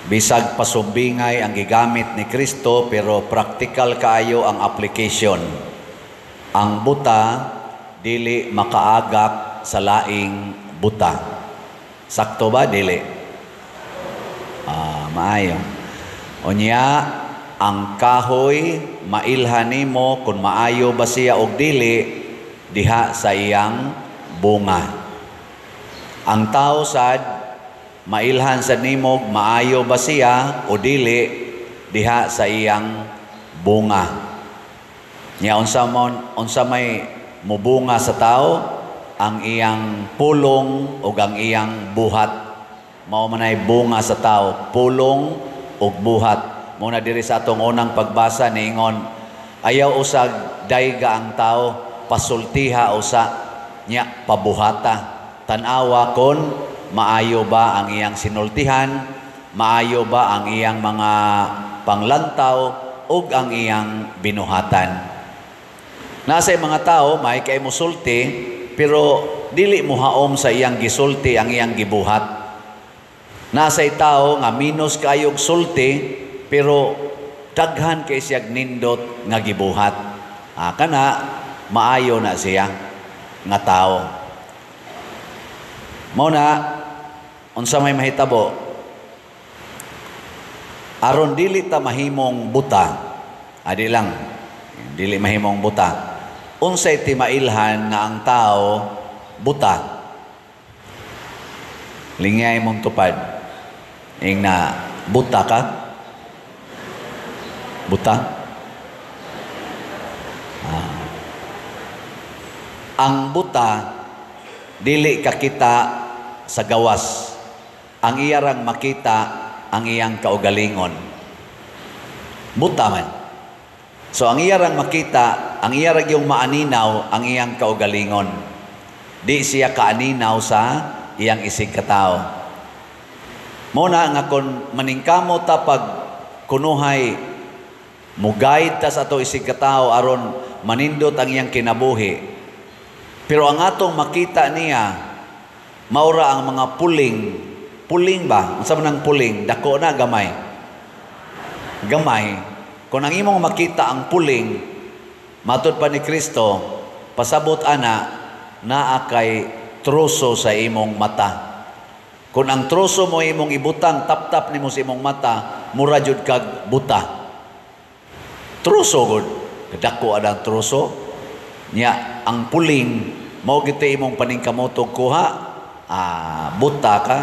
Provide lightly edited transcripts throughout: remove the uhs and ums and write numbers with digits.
Bisag pasumbingay ang gigamit ni Kristo, pero practical kaayo ang application. Ang buta dili makaagak sa laing buta. Sakto ba dili? Maayo. Unya, ang kahoy mailhan nimo kung maayo ba siya og dili diha sa iyang bunga. Ang tao sad mailhan sa nimog maayo ba siya o dili diha sa iyang bunga. Nya unsa may mubunga sa tao, ang iyang pulong ug ang iyang buhat. Mao manay bunga sa tao, pulong ug buhat. Mao na diri sa atong unang pagbasa niingon, ayaw usag dayga ang tao, pasultiha usa nya pabuhata. Tan-awa kon maayo ba ang iyang sinultihan, maayo ba ang iyang mga panglantaw ug ang iyang binuhatan. Nasa mga tao may kay mosulti pero dili mohaom sa iyang gisulti ang iyang gibuhat. Nasa tao nga minus kayog sulti pero daghan kay siyag nindot nga gibuhat. Kana maayo na siya nga tao. Mao na unsa may mahitabo aron dili ta mahimong buta. Adi lang dili mahimong buta. Unsay timailhan nga ang tao buta? Lingay mong tupad. Ing na buta ka? Buta? Ang buta dili kakita sa gawas. Ang iyarang makita ang iyang kaugalingon. Buta man. So ang iyarang makita, ang iyarang yung maaninaw ang iyang kaugalingon. Di siya kaaninaw sa iyang isig katao. Muna nga kon maningkamo ta pag kunuhay muguide ta sa ato isig katao aron manindot ang iyang kinabuhi. Pero ang atong makita niya maura ang mga puling. Puling ba? Unsa man ang puling? Dako na gamay. Gamay. Kung ang imong makita ang puling, matud pa ni Kristo, pasabot ana naa kay troso sa imong mata. Kung ang troso mo imong ibutang, tap-tap nimo sa imong mata, mura jud kag buta. Troso gud. Dako ang troso. Nya ang puling mao gito imong paningkamotog kuha, buta ka.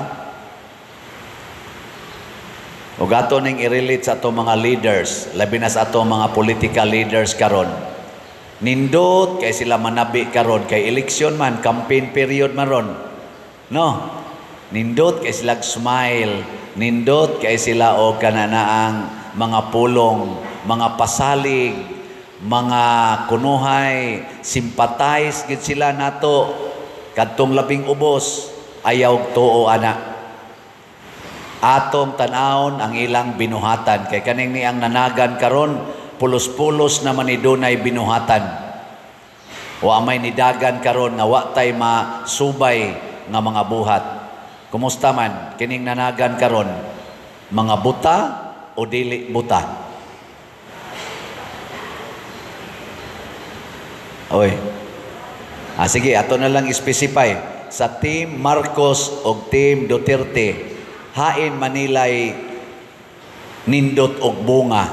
Ug ato ning i-relate sa atong mga leaders, labi na sa atong mga political leaders karon. Nindot kay sila manabi karon kay eleksyon man, campaign period man ron. No? Nindot kay sila smile, nindot kay sila og kananaang mga pulong, mga pasalig, mga kunuhay, sympathize gid sila nato kadtong labing ubos, ayaw tuo ana. Atong tan-awon ang ilang binuhatan kay kaning ni ang nanagan karon pulos-pulos naman ni dunay binuhatan. Wa may nidagan karon nga wa tay masubay nga mga buhat. Kumusta man kining nanagan karon, mga buta o dili buta? Oy. Sige, ato na lang specify sa Team Marcos o Team Duterte. Hain Manilay nindot og bunga,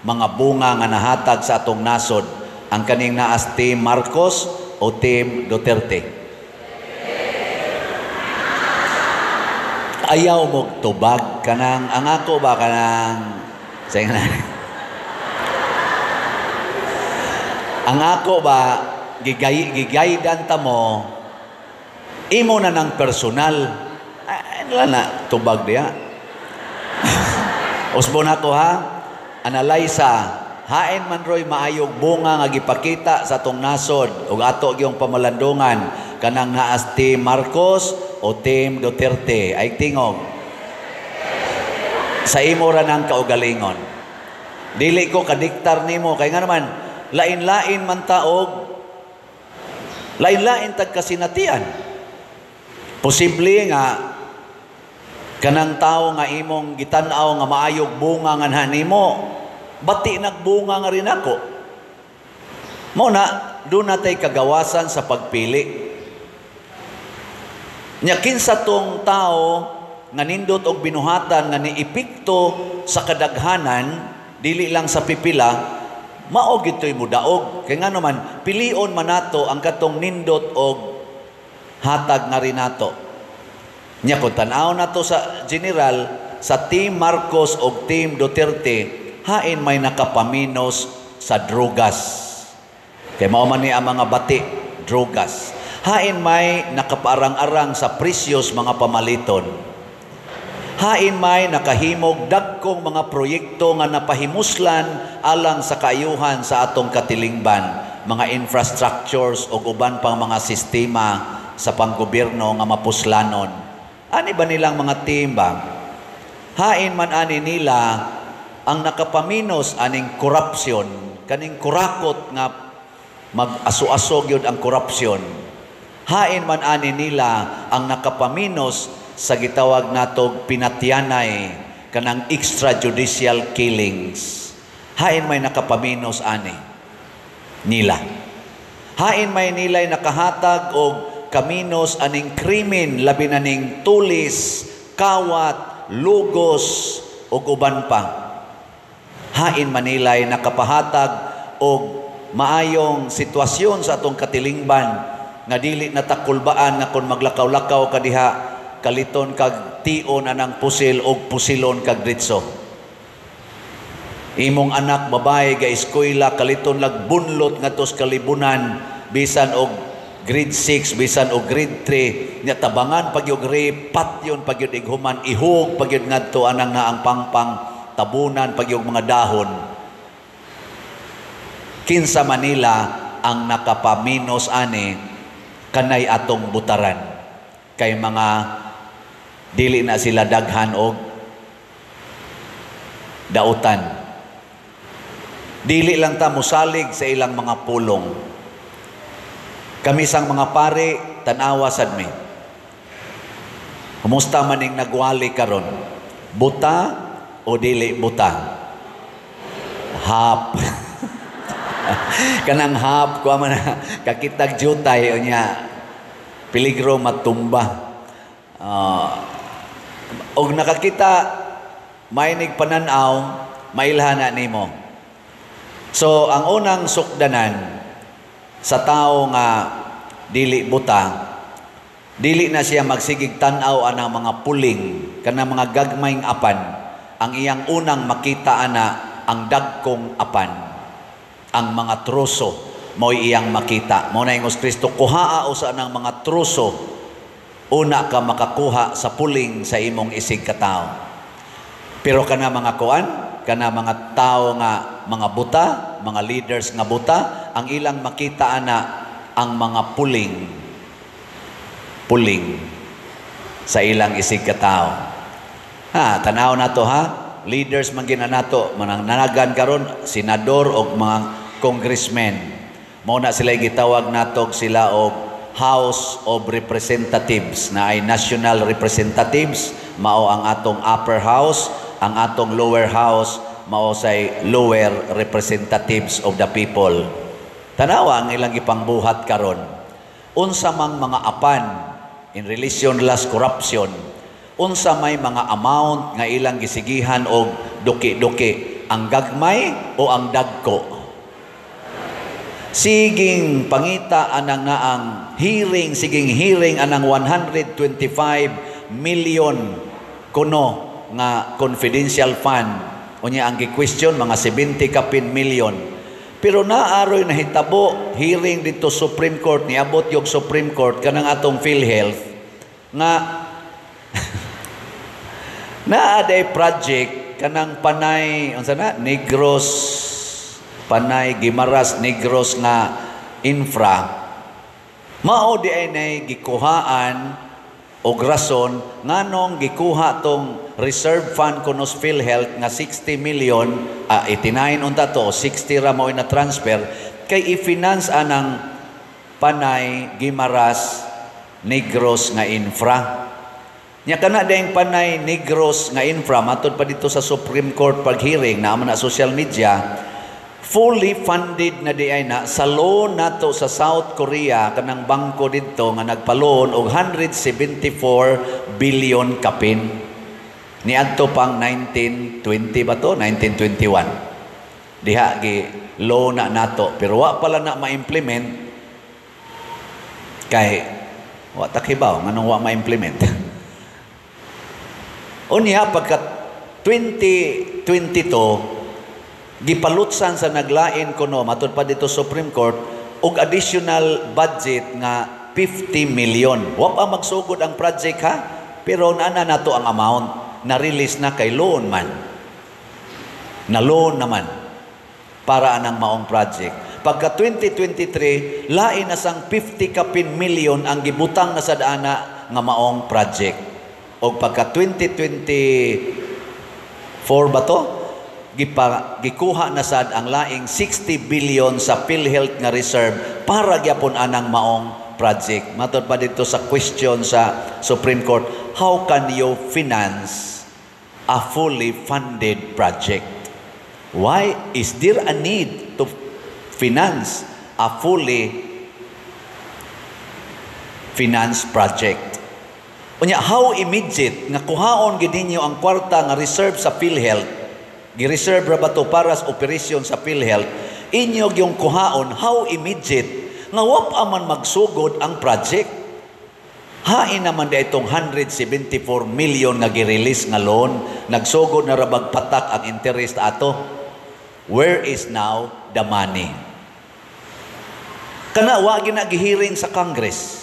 mga bunga nga nahatag sa atong nasod, ang kaning naas Team Marcos o Team Duterte? Ayaw mo tubag kanang ang ako ba kanang sige na. Ang ako ba gigaydan ta mo imo na ng personal. Ay, na tubag diya. Usbon ako ha. Analaysa, hain man roy maayog bunga nga gipakita sa atong nasod ug ato gyung pamalandungan kanang naas Team Marcos o Team Duterte. Ay tingog sa imo ra nang kaugalingon. Dili ko kadiktar nimo kay nga naman lain-lain man taog, lain-lain tag kasinatian. Posible nga Kanang tao nga imong gitan-aw nga maayog bunga nga nimo, bati nagbunga nga rin ako. Mao na duna tay kagawasan sa pagpili. Nya kinsa tong tao nga nindot og binuhatan nga niepekto sa kadaghanan, dili lang sa pipila, mao gito'y mudaog. Kay ngano man, pilion man nato ang katong nindot og hatag nga rin nato. Nya kung tan-aw nato sa general, sa Team Marcos og Team Duterte, hain may nakapaminos sa drugas? Kay mao man ni ang mga bati, drugas. Hain may nakapaarang-arang sa presyos mga pamaliton? Hain may nakahimog dagkong mga proyekto nga napahimuslan alang sa kaayuhan sa atong katilingban, mga infrastructures ug uban pang mga sistema sa panggobyerno nga mapuslanon? Ani ba nilang mga team ba? Hain man ani nila ang nakapaminos aning korupsyon, kaning kurakot nga mag-aso-aso gyud ang korupsyon? Hain man ani nila ang nakapaminos sa gitawag natog pinatyanay, kanang extrajudicial killings? Hain may nakapaminos ani nila? Hain may nilay nakahatag og kaminos aning krimen, labi na ning tulis, kawat, lugos ug uban pa? Hain man nilay nakapahatag og maayong sitwasyon sa atong katilingban nga dili natakulbaan nga kung maglakaw-lakaw ka diha, kaliton kag tion anang pusil og pusilon kag dritso? Imong anak babae ga eskwela, kaliton lag bunlot ngadto sa kalibunan, bisan og grade 6, bisan og grade 3, nya tabangan pag yung rape, patyon pag yung ighuman, ihug pag yung ngadto anang naang pangpang, tabunan pag yung mga dahon. Kinsa Manila ang nakapaminos ani, kanay atong butaran? Kay mga dili na sila daghan og dautan. Dili lang ta musalig sa ilang mga pulong. Kami sang mga pare, tanawa sad mi. Kumusta man ning nagwali karon? Buta o dili buta? Hap. Kanang hap kuha man na kakitag jutay, unya peligro matumba. Og nakakita mainig pananaw, mailhan na nimo. So ang unang sukdanan sa tao nga dili buta, dili na siya magsigig tan-aw anang mga puling, kanang mga gagmayng apan. Ang iyang unang makita ana ang dagkong apan, ang mga troso mo'y iyang makita. Mao na ingos Kristo, kuhaa usa nang mga troso, una ka makakuha sa puling sa imong isig katao. Pero kana mga kuan, kana mga tao nga mga buta, mga leaders nga buta, ang ilang makita ana ang mga puling. Puling sa ilang isig katao. Ha, tanaw na to ha. Leaders man gina nato, manang nanagan karon senador og mga congressmen. Mao na sila gitawag natog sila og House of Representatives, na ay national representatives, mao ang atong upper house, ang atong lower house mao say lower representatives of the people. Tanawa ang ilang gipangbuhat karon. Unsa mang mga apan in relation last corruption, unsa may mga amount nga ilang gisigihan og duki-duki, ang gagmay o ang dagko? Siging pangita anang naang hearing, siging hearing anang 125 million kuno nga confidential fund. Unya ang gi-question mga 70 kapin million. Pero naaroy nahitabo hearing dito Supreme Court, niabot yung Supreme Court kanang atong PhilHealth nga naa day project kanang Panay, unsa na, Negros, Panay Guimaras Negros nga infra, mao di ay nay gikuhaan og rason nganong gikuha tong reserve fund kuno sa PhilHealth nga 60 million, 89 unta to, 60 ra mao na transfer kay i-finance anang Panay Guimaras Negros nga infra. Nya kana dayong Panay Negros nga infra, matud pa dito sa Supreme Court pag-hearing na na social media, fully funded na di ay na sa loan nato sa South Korea, kanang bangko didto nga nagpa-loan og 174 billion kapin niadto pang 1920 ba to, 1921 diha gi loan na nato, pero wa pala na ma-implement kay wa ta kibaw nganong wa ma-implement. Unya pagka 2022, gipalutsan sa naglain kuno, matud pa dito Supreme Court, og additional budget nga 50 million. Wa pa magsugod ang project ha, pero naa nato ang amount na release na kay loan man. Na loan naman para anang maong project. Pagka 2023, lain na sang 50 kapin million ang gibutang na sa daana nga maong project. Og pagka 2024 ba to? Gikuha na sad ang laing 60 billion sa PhilHealth nga reserve para gyapon anang maong project. Matod pa dito sa question sa Supreme Court, how can you finance a fully funded project? Why is there a need to finance a fully financed project? Unya, how immediate nga kuhaon gid ninyo ang kwarta nga reserve sa PhilHealth? Gi-reserve ra ba to para sa operation sa PhilHealth? Inyo yung kuhaon, how immediate nga wa pa man magsugod ang project? Hain naman da itong 174 million nga gi-release nga loan, nagsugod na ra bag patak ang interest ato. Where is now the money? Kana wa gina gihearing sa Congress.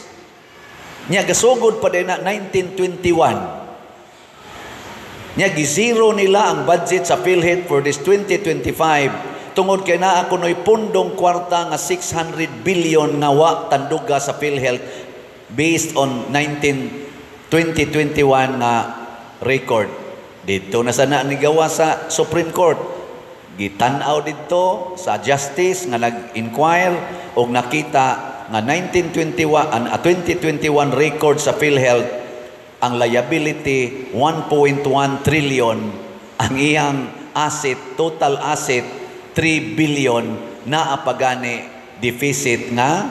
Nya gasugod pa din na 1921. Nya gi-zero nila ang budget sa PhilHealth for this 2025 tungod kay naa kuno'y pundong kwarta nga 600 billion nga wa tanduga sa PhilHealth based on 19 2021 nga record. Dito na sana ni gawa sa Supreme Court. Gitan-aw didto sa justice nga nag-inquire og nakita nga 1921 ang 2021 record sa PhilHealth, ang liability 1.1 trillion, ang iyang asset, total asset 3 billion, naa pa gani deficit nga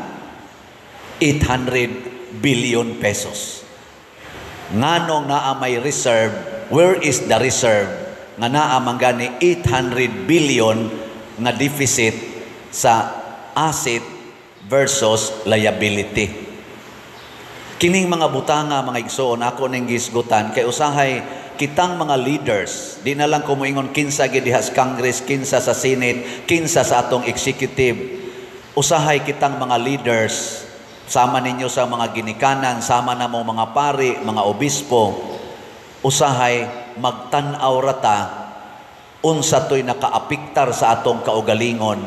800 billion pesos. Nganong naa may reserve? Where is the reserve nga naa man gani 800 billion nga deficit sa asset versus liability? Kining mga butanga, mga igsoon, ako ning gisgutan kay usahay kitang mga leaders, di na lang ko moingon kinsa gid diha sa Congress, kinsa sa Senate, kinsa sa atong executive. Usahay kitang mga leaders, sama ninyo sa mga ginikanan, sama na mo mga pari, mga obispo, usahay magtan-aw rata unsa to'y nakaapiktar sa atong kaugalingon.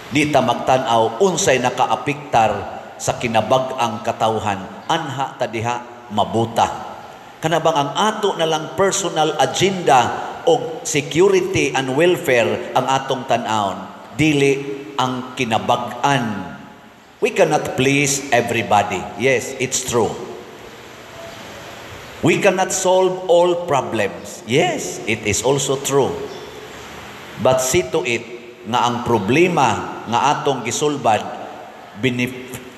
Di ta magtan-aw unsay nakaapiktar sa kinabag-ang katawhan. Anha ta diha mabuta. Kana bang ang ato na lang personal agenda og security and welfare ang atong tan-awon, dili ang kinabag-an. We cannot please everybody. Yes, it's true. We cannot solve all problems. Yes, it is also true. But see to it nga ang problema nga atong gisulbad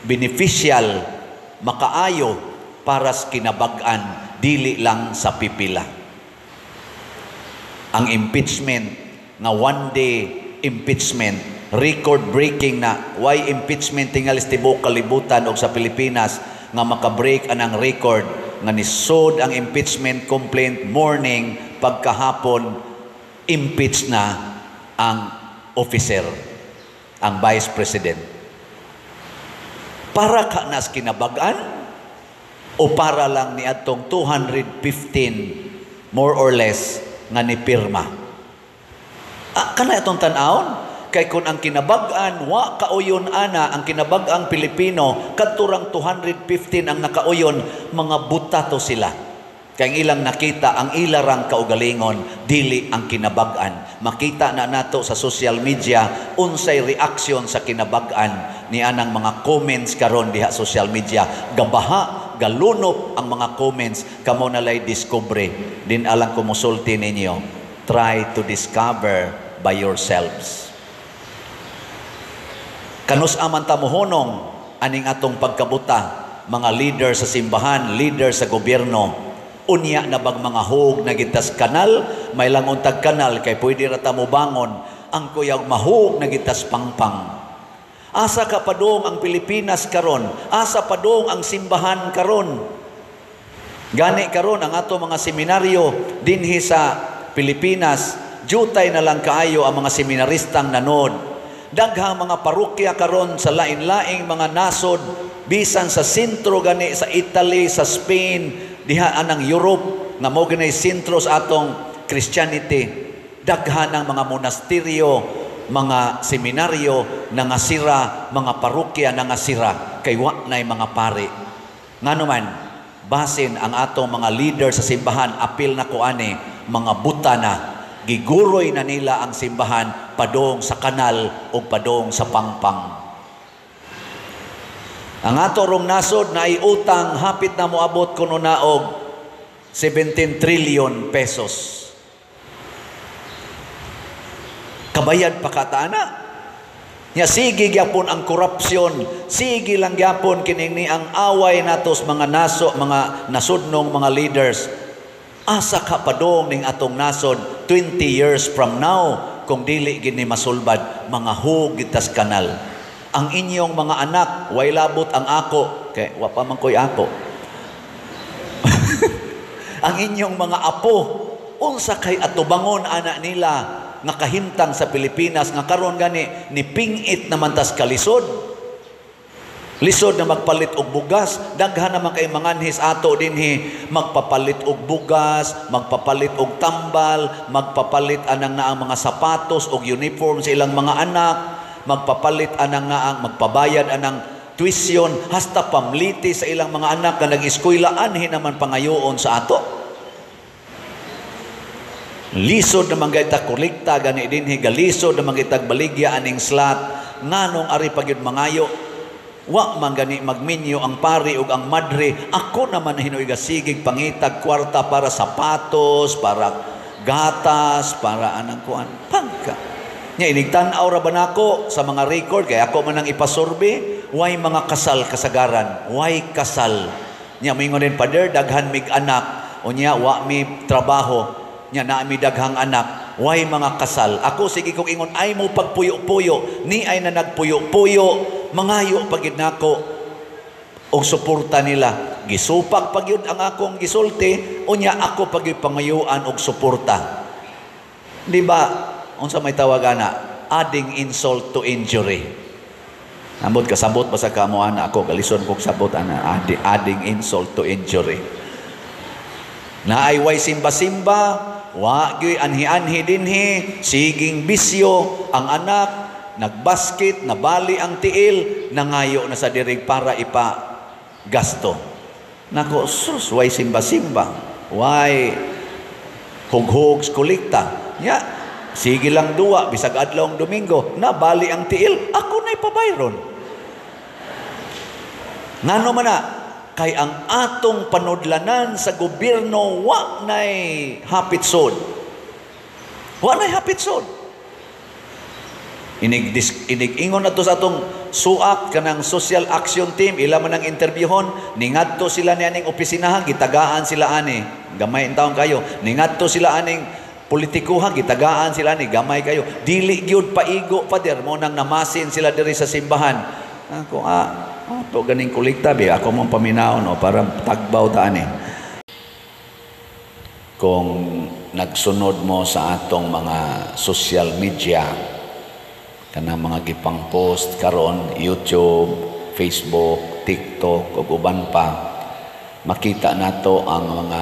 beneficial, makaayo para sa kinabag-an, dili lang sa pipila. Ang impeachment nga one day impeachment, record breaking na why impeachment tingali sa tibuok kalibutan og sa Pilipinas nga maka-break anang record nga nisod ang impeachment complaint morning, pagkahapon impeach na ang officer, ang vice president. Para ka nas kinabag-an o para lang ni atong 215 more or less nga ni pirma? Ah, kana itong tan-awon? Kay kung ang kinabag-an wa kauyon ana ang kinabag-ang Pilipino, kadturang 215 ang nakauyon, mga buta to sila. Kay ang ilang nakita ang ilarang kaugalingon, dili ang kinabag-an. Makita na nato sa social media unsay reaksyon sa kinabag-an ni anang mga comments karon diha social media. Gabaha, Galunop ang mga comments, kamo nalay discover. Din alang ko musulti ninyo, try to discover by yourselves. Kanus-a man ta mohunong aning atong pagkabuta, mga leader sa simbahan, leader sa gobyerno? Unya na bag mga hug na gitas kanal, may lang untag kanal kay pwede ra ta mobangon, ang kuyag mahug na gitas pangpang. Asa ka padung ang Pilipinas karon? Asa padung ang simbahan karon? Gani karon ang ato mga seminaryo dinhi sa Pilipinas, jutay na lang kaayo ang mga seminaristang nanod. Daghang mga parokya karon sa lain-laing mga nasod, bisan sa sentro gani sa Italy, sa Spain, diha anang Europe nga mao ginay sentro sa atong Christianity. Daghan ang mga monasteryo, mga seminaryo nangasira, mga parokya nangasira kay wa nay mga pari. Ngano man, basin ang atong mga leader sa simbahan, apil na ko ani, mga buta na, giguroy na nila ang simbahan padong sa kanal o padong sa pangpang. Ang ato rong nasod na utang hapit na moabot kuno naog 17 trillion pesos. Kabayad pa kataana. Nya sige gyapon ang korupsyon, sige lang gyapon kining ni ang away natos mga naso, mga nasudnong mga leaders. Asa ka padong ning atong nasod 20 years from now kung dili gini masulbad, mga hug gitas kanal. Ang inyong mga anak, way labot ang ako, kay wa pa man ko'y ako. Ang inyong mga apo, unsa kay atubangon ana nila nga kahimtang sa Pilipinas nga karon gani ni pingit naman tas kalisod. Lisod na magpalit og bugas, daghan naman kay manganhis ato dinhi, magpapalit og bugas, magpapalit og tambal, magpapalit anang na ang mga sapatos og uniform sa ilang mga anak, magpapalit anang nga ang magpabayad anang tuition, hasta pamliti sa ilang mga anak nga nag-eskwela, anhi naman pangayoon sa ato. Lisod naman gayta kolekta gani dinhi, galisod naman gaytag baligya aning slot, nganong ari pa gyud mangayo. Wa man gani magminyo ang pari ug ang madre, ako naman hinuoy gasigig pangitag kwarta para sapatos, para gatas, para anang kuan. Pagka nya inigtan-aw ra ba nako sa mga record kay ako man ang ipasurvey, way mga kasal kasagaran, way kasal. Nya moingon din, "Pader, daghan mig anak," unya wa mi trabaho, nya naa mi daghang anak, way mga kasal. Ako sige kog ingon, ay mo pagpuyo-puyo, ni ay na nagpuyo-puyo, mangayo pagid nako og suporta nila. Gisupak pagyud ang akong gisulti, unya ako pagyud pangayuan og suporta. Di ba? Unsa may tawag ana? Adding insult to injury. Ambot kasabot ba sa kamo ana ako kalison kog sabot ana, adding insult to injury. Naay way simba-simba, wa gyud anhi-anhi dinhi, siging bisyo ang anak, nagbasket, nabali ang tiil, nangayo na sa dirig para ipa gasto. Nako, sus, way simba-simba, way hughog kolekta. Nya, sige lang duwa, bisag adlaw ang Domingo, nabali ang tiil, ako na'y pabayron. Ngano man na, kay ang atong panudlanan sa gobyerno, wa na'y hapit sod. Wa na'y hapit sod. Inig-ingon na to sa atong suak kanang social action team, ila man ang interviewhon, ningadto sila ni aning opisinahan, gitagaan sila ani, gamay ang taon kayo, ningadto sila aning politikuhan, gitagaan sila ani, gamay kayo, dili gyud paigo, Pader, mo nang namasin sila diri sa simbahan. Ako, to ganing kolekta, bi, ako mong paminaw, no, para tagbaw ta ani. Kung nagsunod mo sa atong mga social media, kanang mga gipang post karon, YouTube, Facebook, TikTok ug uban pa, makita nato ang mga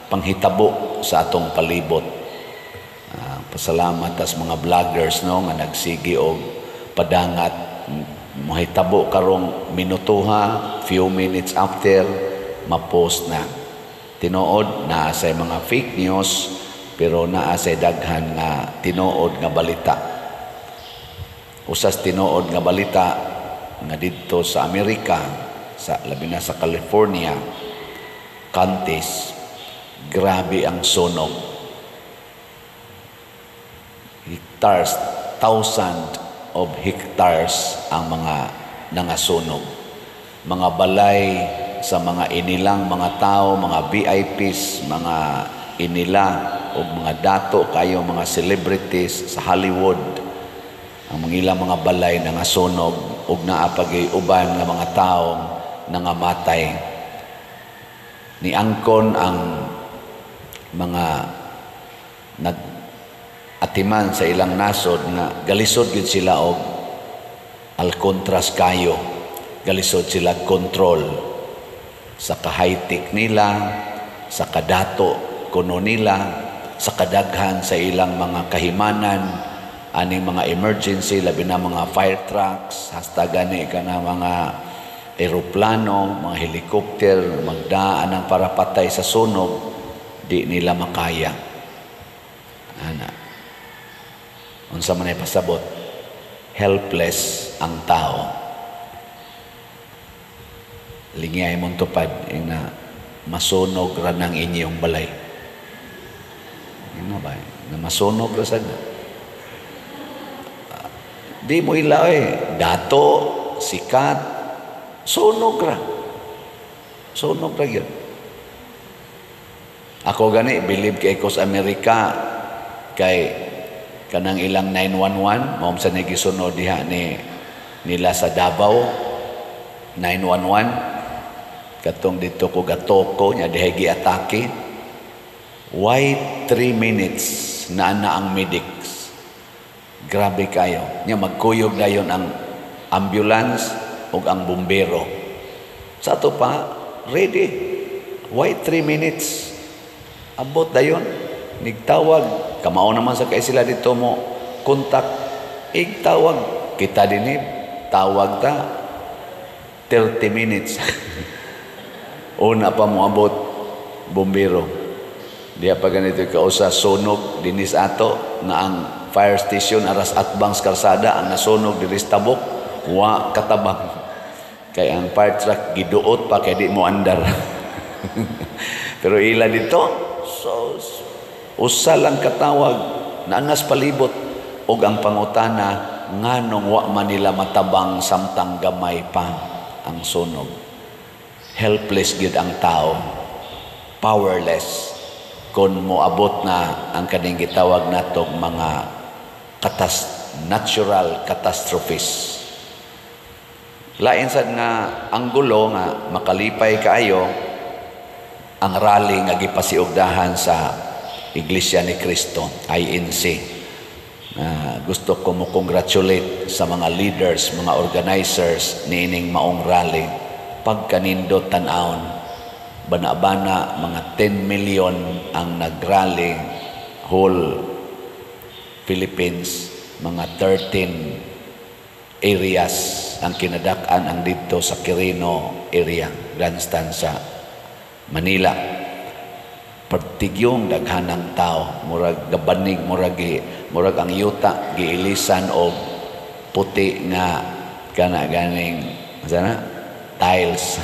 panghitabo sa atong palibot. Pasalamat tas mga vloggers, no, nga nagsigi og padangat mahitabo karong minutuha, few minutes after ma-post na. Tinuod naa say mga fake news, pero naa say daghan nga tinuod nga balita. Usas tinuod nga balita nga didto sa Amerika, sa labi na sa California counties, grabe ang sunog. Hectares, thousand of hectares ang mga nangasunog. Mga balay sa mga inilang mga tao, mga VIPs, mga inila o mga dato kayo, mga celebrities sa Hollywood, ang mga ilang mga balay nangasunog ug naa pa gyuy uban nga mga tao nangamatay. Niangkon ang mga nag atiman sa ilang nasod nga galisod gyud sila og alkontras kayo, galisod sila control sa ka-high-tech nila, sa kadato kuno nila, sa kadaghan sa ilang mga kahimanan aning mga emergency, labi na mga fire trucks, hasta gani kana mga eroplano, mga helicopter, magdaan ang para patay sa sunog, di nila makaya. Ana. Unsa man ay pasabot? Helpless ang tao. Lingiyay mong tupad na masunog ra ng inyong balay. Ano ba? Na masunog ra sad. Di mo ila eh. Dato, sikat, sunog ra. Sunog ra yun. Ako gani, believe kay ko sa Amerika, kay kanang ilang 911, mao sa gisunod diha ni nila sa Davao, 911, katong dito ko gatoko, nya diha giatake. Why 3 minutes na na ang medics? Grabe kayo. Nya magkuyog dayon ang ambulance ug ang bumbero. Sa ato pa, ready. Why 3 minutes? Abot dayon. Nigtawag. Kamao naman sa kay sila dito mo kontak. Igtawag. Kita dinhi, tawag ta. 30 minutes. Una pa mo abot bumbero. Diya pa ganito kausa sunog dinis ato nga ang fire station aras atbang sa karsada, ang nasunog diri sa tabok wa katabang kay ang fire truck giduot pa kay di mo andar. Pero ila dito, so usa lang katawag, naangas palibot. Og ang pangutana, nganong wa man nila matabang samtang gamay pa ang sunog? Helpless gyud ang tao, powerless kung moabot na ang kaning gitawag natong mga natural catastrophes. Lain sad nga anggulo nga makalipay kaayo ang rally nga gipasiugdahan sa Iglesia ni Cristo, INC. Gusto ko mo congratulate sa mga leaders, mga organizers niining maong rally. Pagkanindot tan-awon, bana-bana mga 10 million ang nagrally whole Philippines, mga 13 areas ang kinadak-an, ang didto sa Quirino area, grandstand sa Manila. Partigyong daghanang tao, murag gabanig, murag ang yuta giilisan og puti nga kana ganing sana tiles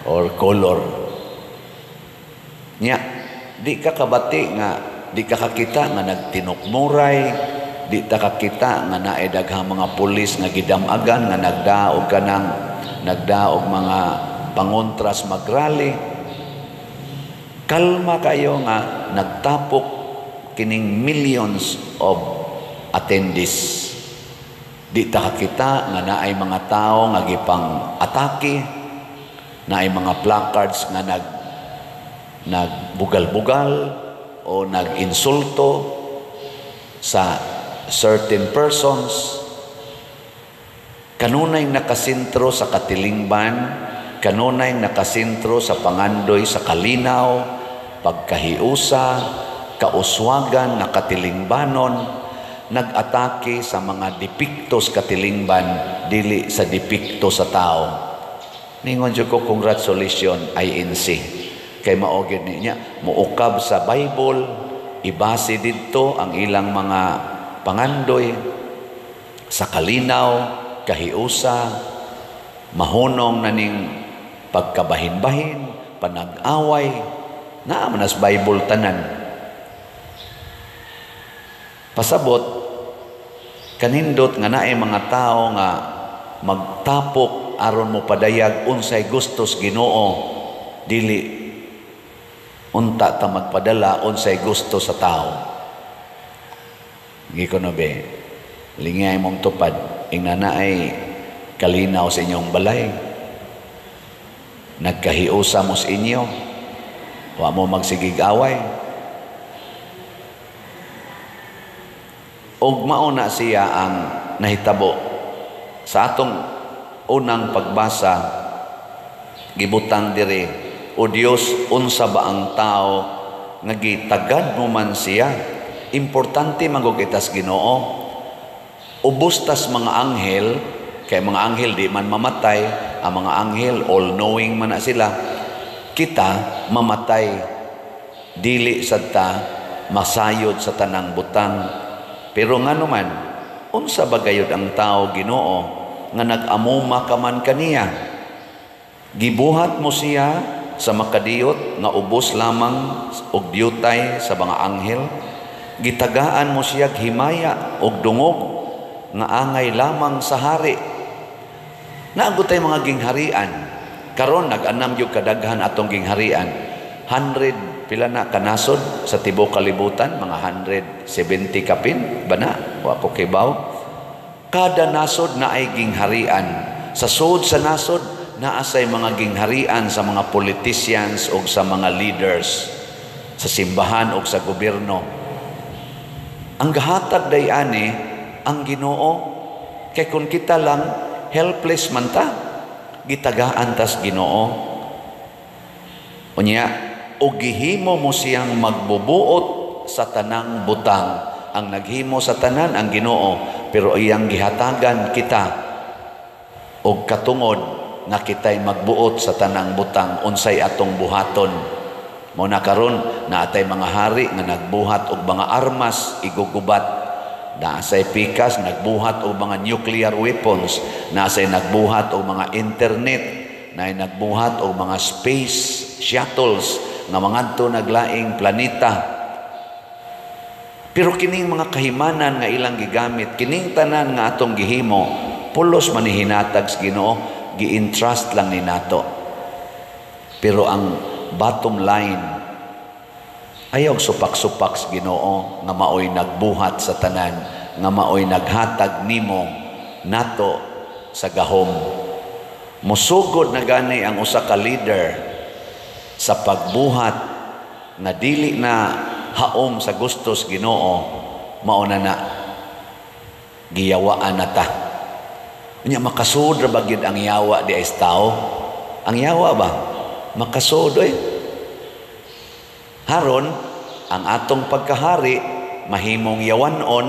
or color. Nya di ka kabati nga di ka kakita nga nagtinukmuray, di ta kakita nga naay daghang mga pulis nga gidamagan nga nagdaog kanang nagdaog mga pangontras magrally. Kalma kayo nga nagtapok kining millions of attendees. Di ta kakita nga naay mga tao nga gipang atake, naay mga placards nga nagbugal-bugal o nag-insulto sa certain persons. Kanunay nakasentro sa katilingban, kanunay nakasentro sa pangandoy sa kalinaw, pagkahiusa, kauswagan nga katilingbanon, nag-atake sa mga depektos katilingban, dili sa depekto sa tao. Ningon jud ko, congratulations INC. Kay mao gyud niya muukab sa Bible, ibase didto ang ilang mga pangandoy sa kalinaw, kahiusa, mahunong na ning Pagkabahin-bahin, panag-away, naa man sa Bible tanan. Pasabot, kanindot nga naay mga tao nga magtapok aron mo padayag unsay gustos Ginoo, dili unta ta magpadala unsay gusto sa tao. Gikono be, lingay mong tupad, ingna naay kalinaw sa inyong balay. Nagkahiusa mo sa inyo, wa mo magsigig away. Og mao na siya ang nahitabo sa atong unang pagbasa, gibutang diri, O Dios, unsa ba ang tao nga gitagad mo man siya? Importante man gud itas Ginoo. Ubos tas mga anghel, kay mga anghel di man mamatay, ang mga anghel all-knowing man na sila. Kita mamatay, dili sad ta masayod sa tanang butang. Pero ngano man, unsa ba gayud ang tao, Ginoo, nga nag-amuma ka man kaniya? Gibuhat mo siya sa makadiyot nga ubos lamang og diyutay sa mga anghel. Gitagaan mo siya himaya og dungog nga angay lamang sa hari. Naagot tay mga gingharian. Karon nag-anam gyud kadaghan atong gingharian. 100 pila na kanasod sa tibuok kalibutan, mga 170 kapin ba na? Wa ko kibaw. Kada nasod na ay gingharian. Sa sud sa nasod naa say mga gingharian sa mga politicians o sa mga leaders sa simbahan o sa gobyerno. Ang gahatag day ani ang Ginoo, kay kun kita lang helpless man ta, gitagaan tas Ginoo. Unya og gihimo mo siyang magbubuot sa tanang butang. Ang naghimo sa tanan ang Ginoo, pero iyang gihatagan kita og katungod nga kita'y magbuot sa tanang butang unsay atong buhaton. Mao na karon naatay mga hari nga nagbuhat og mga armas igugubat. Naasay pikas nagbuhat og mga nuclear weapons, naasay nagbuhat og mga internet, naay nagbuhat og mga space shuttles nga mangadto naglaing planeta. Pero kining mga kahimanan nga ilang gigamit, kining tanan nga atong gihimo, pulos man ni hinatag sa Ginoo, gi-entrust lang ni nato. Pero ang bottom line, ayaw supak-supak sa Ginoo nga maoy nagbuhat sa tanan, nga maoy naghatag nimo nato sa gahom. Musugod na gani ang usa ka leader sa pagbuhat nga dili na haom sa gustos Ginoo, mao na na giyawaan na ta. Unya makasud ra ba gyud ang yawa di ay sa tao? Ang yawa ba? Makasud oy. Haron ang atong pagkahari mahimong yawanon,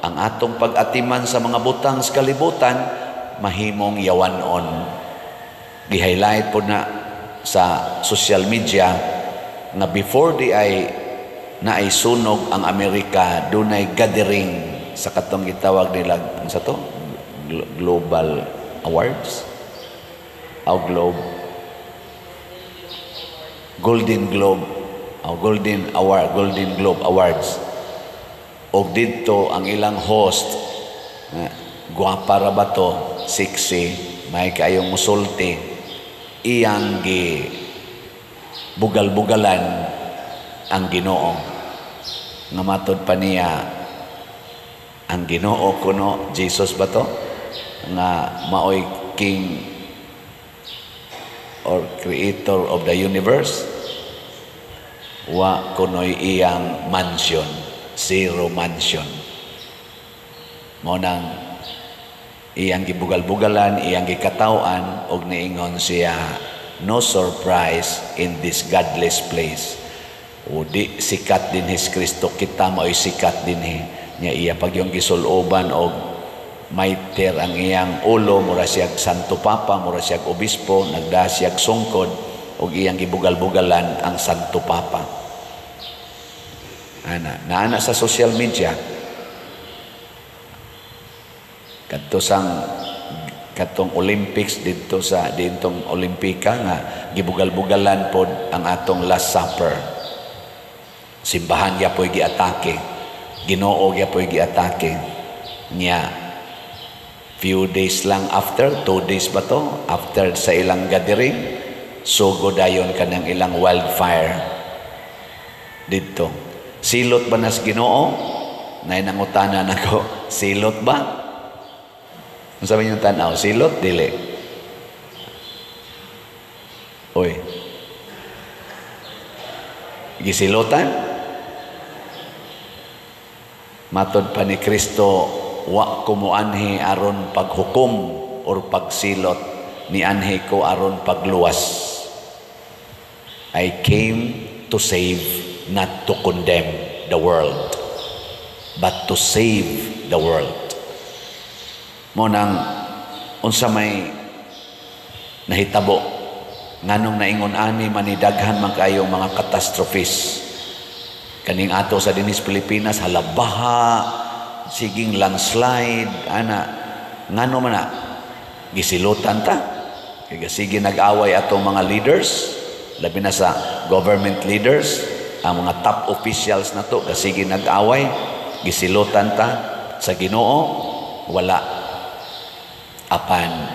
ang atong pag-atiman sa mga butang sa kalibutan mahimong yawanon. Gi-highlight po na sa social media nga before di ay naay sunog ang Amerika, dunay gathering sa katong gitawag nila sa to Global Awards o Globe, Golden Globe o Golden Award, Golden Globe Awards. Og didto ang ilang host, gwapa ra ba to, sexy, may kaayong musulti, iyang gi bugal-bugalan ang Ginoo. Nga matod pa niya ang Ginoo kuno Jesus ba to, nga maoy king or creator of the universe, wa kunoy iyang mansion, zero mansion. Mao nang iyang gibugal-bugalan, iyang gikataw-an, og niingon siya, "No surprise in this godless place." O di sikat din his Kristo, kita mao'y sikat din. Nya iya pag yung gisuloban og mitre ang iyang ulo, mura siyag Santo Papa, mura siyag obispo, nagda siyag sungkod, og iyang gibugal-bugalan ang Santo Papa. Ana, naana sa social media. Kadto sang Katong Olympics didto sa dintong Olimpika nga gibugal-bugalan pod ang atong Last Supper. Simbahan gyapoy giatake. Ginoo gyapoy giatake. Nya few days lang after, 2 days ba to, after sa ilang gathering, sugo dayon kanang ilang wildfire didto. Silot ba nas Ginoo? Nay nangutana nako, silot ba? Unsa man yung tanaw? Silot dili? Oy. Gisilotan? Matod pa ni Kristo, wa ko moanhi aron paghukom or pagsilot, nianhi ko aron pagluwas. I came to save, not to condemn the world, but to save the world. Mao nang unsa may nahitabo, nganong naingon ani manidaghan man kayo mga catastrophes kaning ato sa dinis Pilipinas, halabaha, siging landslide ana. Ngano man na gisilutan ta? Kay sige nag-away atong mga leaders, labi na sa government leaders, ang mga top officials na to, kasige nag-away. Gisilutan ta sa Ginoo? Wala. Apan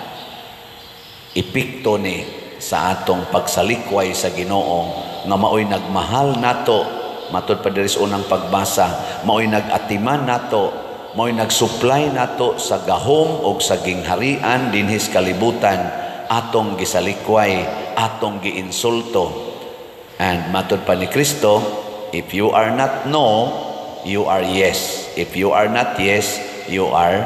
epekto ni sa atong pagsalikway sa Ginoo nga maoy nagmahal nato, matod pa diri sa unang pagbasa, maoy nag-atiman nato, maoy nag-supply nato sa gahom og sa gingharian dinhis kalibutan, atong gisalikway, atong giinsulto. And matod pa ni Kristo, if you are not no, you are yes. If you are not yes, you are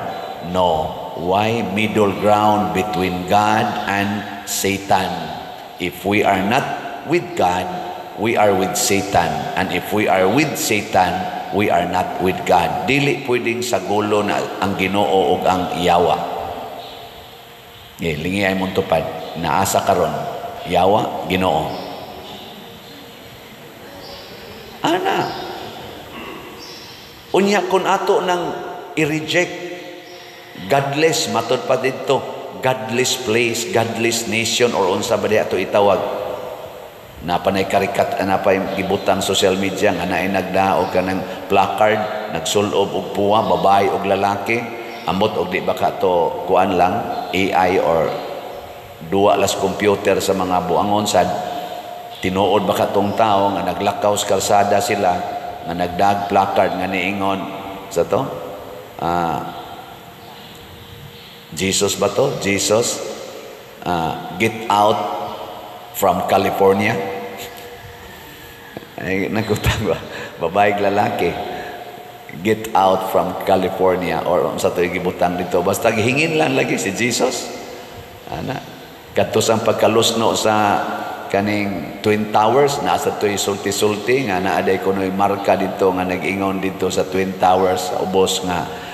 no. Why middle ground between God and Satan? If we are not with God, we are with Satan. And if we are with Satan, we are not with God. Dili pwedeng sagulo na ang Ginoo ug ang yawa. Eh, lingi ay mong tupad. Naasa karon. Yawa, Ginoo. Ana. Unya kung ato nang i-reject, godless, matod pa didto, godless place, godless nation, or unsa ba di ato itawag. Napanay karikat, napay gibutang social media nga naay nagdaog kanang placard, nagsulob og puwa, babae og lalaki. Ambot og di ba ka to kuan lang, AI or duwa las computer sa mga buangon sad. Tinuod ba ka tong tao nga naglakaw sa kalsada sila nga nagdag placard nga niingon sa to, Jesus ba to? Jesus, get out from California. Ay, nagutang ba? Babae, lalaki. Get out from California or sa to gibutang dito. Basta gihingin lang lagi si Jesus. Ana. Kadto sa pagkalusno sa kaning Twin Towers, nasa to'y sulti-sulti nga naa day kuno'y marka dito nga nag-ingon dito sa Twin Towers sa ubos nga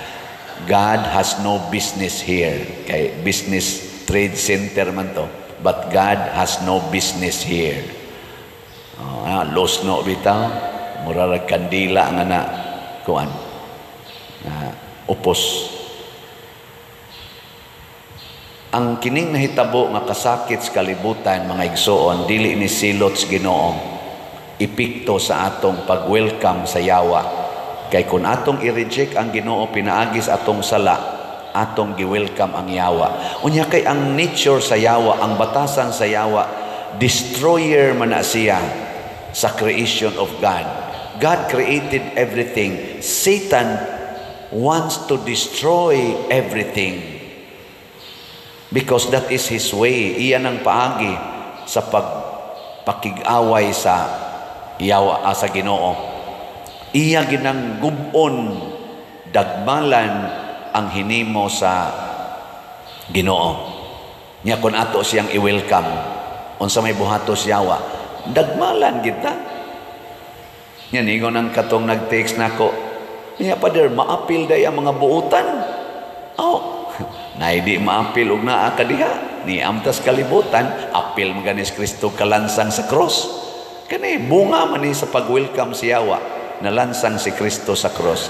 God has no business here. Kay business trade center man to. But God has no business here. Oh, lusno bitaw. Mura ra kandila nga na kuan. Na upos. Ang kining nahitabo nga kasakit sa kalibutan, mga igsoon, dili ni silot sa Ginoo. Epekto sa atong pag-welcome sa yawa. Kay kung atong i-reject ang Ginoo pinaagis atong sala, atong gi-welcome ang yawa. Unya kay ang nature sa yawa, ang batasan sa yawa, destroyer man na siya sa creation of God. God created everything. Satan wants to destroy everything. Because that is his way. Iyan ang paagi sa pagpakig-away sa yawa, sa Ginoo. Iya ginang gubon, dagmalan ang hinimo sa Ginoo. Nya kun ato siyang i-welcome, unsa may buhatos yawa, dagmalan kita. Nya ningon ang katong nag-text nako, "Nya Father, maapil day ang mga buutan." Oh, nay di maapil og naa ka diha, ni amtas kalibutan, apil man ganis Kristo kalansang sa cross. Kani bunga man ni sa pag-welcome si yawa, nalansang si Kristo sa cross.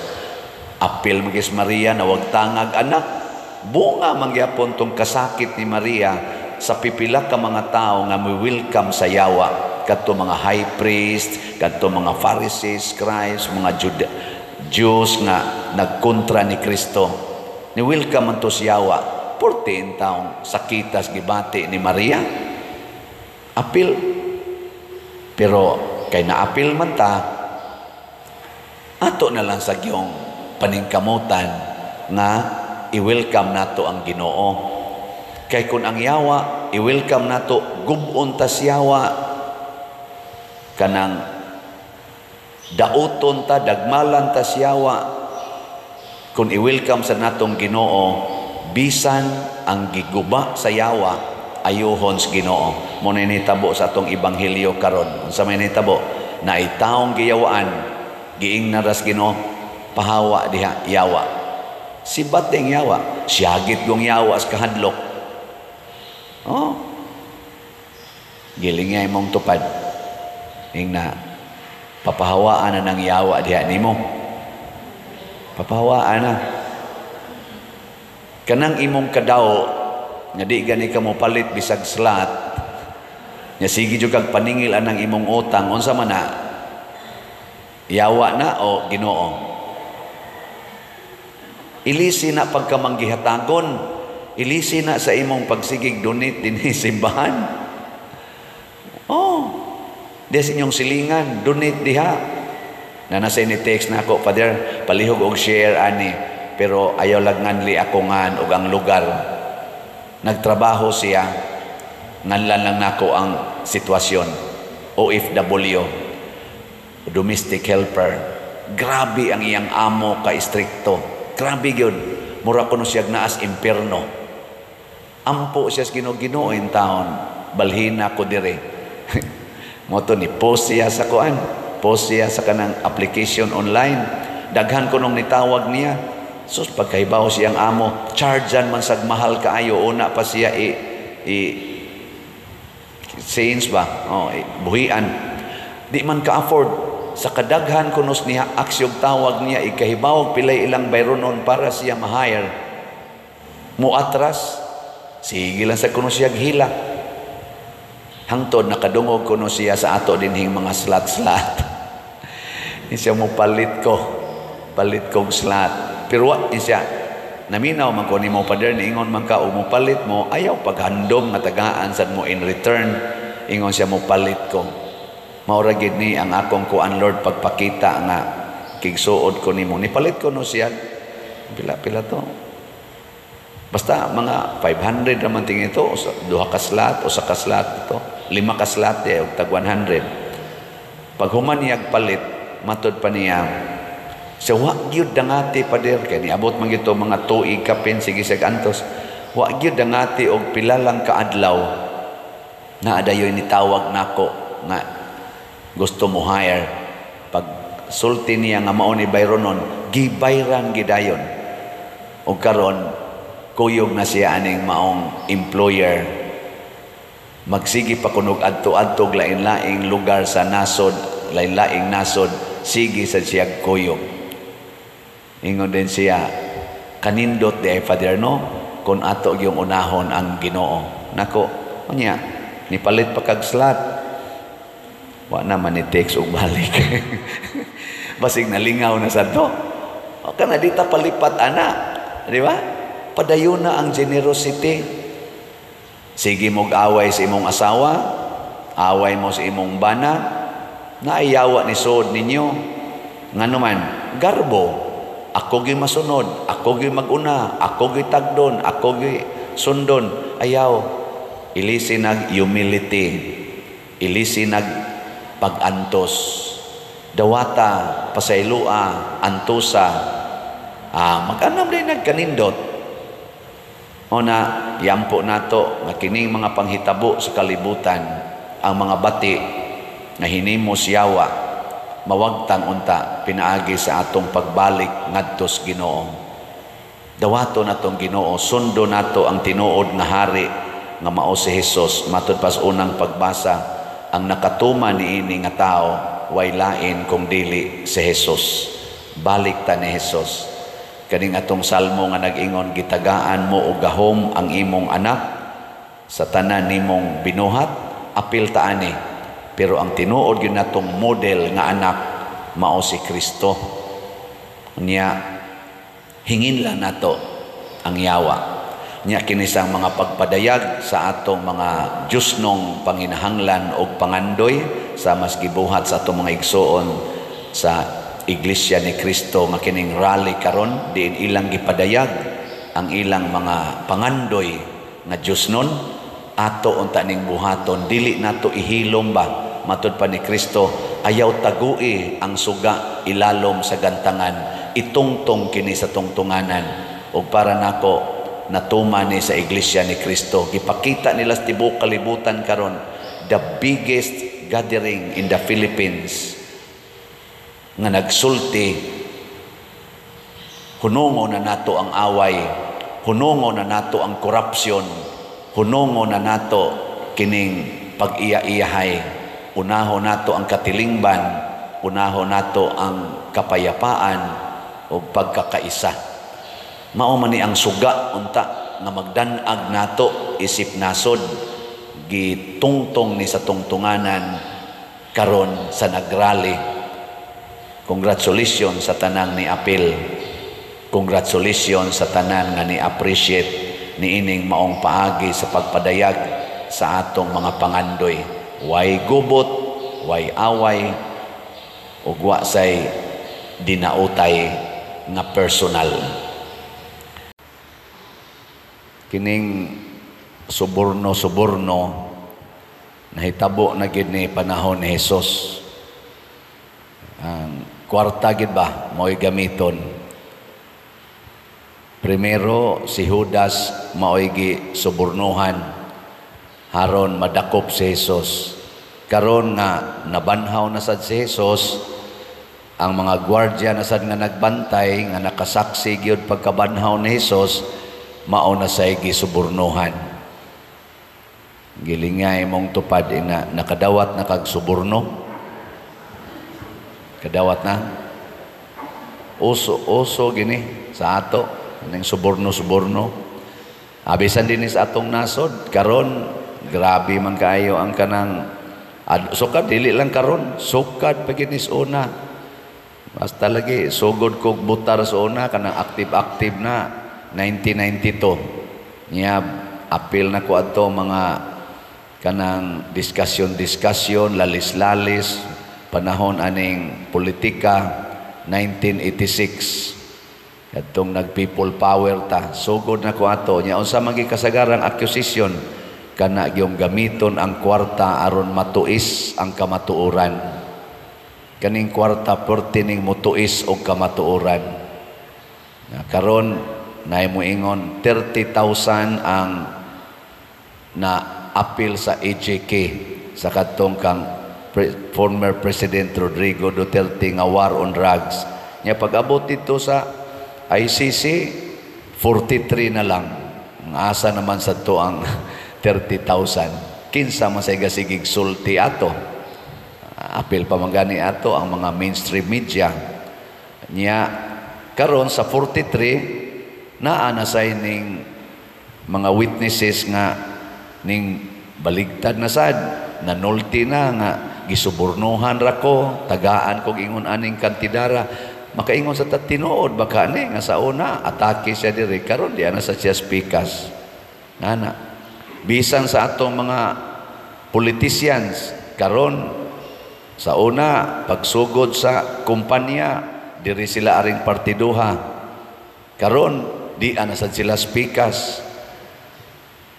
Apil magis Maria na wag tangag anak. Bunga mangyapon tong kasakit ni Maria sa pipila ka mga tao nga mo-welcome sa yawa, kadto mga high priest, kadto mga Pharisees, scribes, mga Jews nga nagkontra ni Kristo. Ni welcome man to si yawa. 14 taong sakitas gibati ni Maria. Apil. Pero kay naapil man ta, ato na lang sa giyong paningkamutan nga i-welcome nato ang Ginoo. Kay kung ang yawa, i-welcome nato, gubon ta yawa, kanang dauton ta, dagmalan ta siyawa. Kung i-welcome sa natong Ginoo, bisan ang giguba sa yawa, ayuhon sa Ginoo. Mo na nitabo sa atong ebanghelyo karon. Unsa may nitabo? Na taong giyawaan, giing naras Ginoo, pahawa diha yawa. Sibat ang yawa, siyagit gong yawa sa kahadlok. Oh. Giling nga imong tupad. Ingna, papahawaan na ng yawa diha nimo. Papahawaan na. Kanang imong kadaw nga di gani ka mo palit bisag slot, nya sige jud kag paningil anang imong utang, unsa man na? Yawa na o Ginoo? Ilisi na pagkamanggihatagon. Ilisi na sa imong pagsigig donate dinhi simbahan. Oh, di sa inyong silingan, donate diha. Na nasa ini text na ako, "Father, palihog og share ani," pero ayaw lang nganli ako ngan og ang lugar. Nagtrabaho siya, nganlan lang nako ang sitwasyon. OFW, domestic helper. Grabe ang iyang amo ka istrikto. Grabe gyud. Mura kuno siya naas impierno. Ampo siya sa Ginoo, "Ginoo in taon, balhina ko dire." Mo to ni post siya sa kuan, post siya sa kanang application online. Daghan ko nung nitawag niya. Sus, pagkahibaw siyang amo, chargean man sag mahal kaayo, una pa siya i change ba? Oh, i, buhian. Di man ka-afford. Sa kadaghan kunos niya aksyog tawag niya, ikahibaw pilay ilang bayronon para siya ma-hire. Muatras, sige lang sa kuno siya hila. Hangtod nakadungog kuno siya sa ato dinhing mga slot-slot. Ni siya mo palit ko. Palit kog slot. Pero wa ni siya naminaw man ko nimo, Father, niingon man ka o mo palit mo, ayaw paghandom nga tagaan sad mo in return. Ingon siya, mo palit ko. Mao ra gid ni ang akong kuan, Lord, pagpakita nga kigsuod ko nimo. Nipalit ko no siya. Pila pila to? Basta mga 500 naman tingin ito, o duha ka slot o sa ka slot ito, lima ka slot eh, og tag 100. Pag human niya palit, matod pa niya, sa wa gyud dangati, Pader, kay niabot man gito mga tuig kapin sige sa antos. Wa gyud dangati og pila lang ka adlaw na adayoy nitawag nako nga gusto mo hire. Pag sulti niya nga mao ni bayronon, gibayran gidayon. Og karon kuyog na siya aning maong employer. Magsige pa kunog adto-adto lain-laing lugar sa nasod, lain-laing nasod, sige sa siya kuyog. Ingon din siya, kanindot di ay, Father, no, kung ato yung unahon ang Ginoo. Nako, unya, nipalit pa kag slot. Wa naman ni text og balik. Basig nalingaw na sa to. O kana di ta palipat ana, di ba? Padayon na ang generosity. Sige mog away sa imong asawa, away mo sa imong bana, naiyawa ni suod ninyo. Ngano man, garbo. Ako gyud masunod, ako gyud maguna, ako gyud tagdon, ako gyud sundon. Ayaw. Ilisi nag humility. Ilisi nag pag-antos. Dawata, pasaylua, antusa. Ah, mag-anam din nagkanindot. O na, yampo nato nga kining mga panghitabo sa kalibutan, ang mga bati nga hinimo siyawa, mawagtang unta pinaagi sa atong pagbalik ngadto sa Ginoo. Dawato natong Ginoo, sundo nato ang tinuod nga hari nga mao si Hesus. Matud pas unang pagbasa, ang nakatuma niini nga tao way lain kung dili si Hesus. Balik ta ni Hesus. Kaning atong salmo nga nag-ingon, "Gitagaan mo og gahom ang imong anak sa tanan nimong binuhat," apil ta ani. Pero ang tinuod gyud natong model nga anak mao si Kristo. Nya hingin lang nato ang yawa. Nya kini sang mga pagpadayag sa atong mga Diyosnong panginahanglan og pangandoy sa mas gibuhat sa atong mga igsuon sa Iglesia ni Cristo nga kining rally karon, diin ilang gipadayag ang ilang mga pangandoy nga Diyosnon, ato unta ning buhaton. Dili nato ihilom ba? Matud pa ni Kristo, ayaw tagui ang suga ilalom sa gantangan, itungtong kini sa tungtunganan. Ug para nako, natuma ni sa Iglesia ni Kristo. Gipakita nila sa tibuok kalibutan karon, the biggest gathering in the Philippines nga nagsulti, hunungo na nato ang away, hunungo na nato ang korupsyon, hunungo na nato kining pag-iya-iyahay, unaho nato ang katilingban, unaho nato ang kapayapaan o pagkakaisa. Mao man ni ang suga unta nga magdan-ag nato isip nasod, gitungtong ni sa tungtunganan karon sa nagrally. Congratulations sa tanang ni apil. Congratulations sa tanan nga ni appreciate ni ining maong paagi sa pagpadayag sa atong mga pangandoy. Way gubot, way away, ug wa say dinautay nga personal. Kining suborno-suborno nahitabo na gid ni panahon ni Jesus. Ang kwarta gid ba mao'y gamiton. Primero si Judas mao'y gi subornohan haron madakop si Jesus. Karon nga nabanhaw na sad si Jesus, ang mga gwardiya na sad nga nagbantay nga nakasaksi gyud pagkabanhaw ni Jesus, mao na say gisubornohan. Gilingay mong tupad ina, nakadawat na kag suborno? Kadawat na? Uso, uso gini sa ato ning suborno-suborno. Abisan din sa atong nasod karon, grabe man kaayo ang kanang sukad, dili lang karon, sukad pa gini sa una. Basta lagi sugod kog butar sa una, kanang active-active na 1992. Nya apil na ko adto mga kanang discussion-discussion, lalis-lalis, panahon aning politika 1986, kadtong nag people power ta, sugod na ko ato. Nya unsa man kasagaran accusation? Kana gyung gamiton ang kwarta aron matuis ang kamatuoran. Kaning kwarta perti ning motuis og kamatuoran. Na karon naay moingon 30,000 ang na appeal sa EJK sa kadtong kang former President Rodrigo Duterte nga war on drugs. Nya pag-abot dito sa ICC, 43 na lang. Ang asa naman sa to ang 30,000? Kinsa man say gasigig sulti ato? Apil pa man gani ato ang mga mainstream media. Nya karon sa 43, naa na say ning mga witnesses nga ning baligtad na sad, nanulti na nga gisubornohan ra ko, tagaan kog ingon aning kantidara. Makaingon sa tinuod baka ni nga sa una atake siya diri, karon di ana sa siya speakers nana. Bisan sa atong mga politicians karon, sa una pagsugod sa kumpanya diri sila aring partiduha, karon di ana sad sila speakers.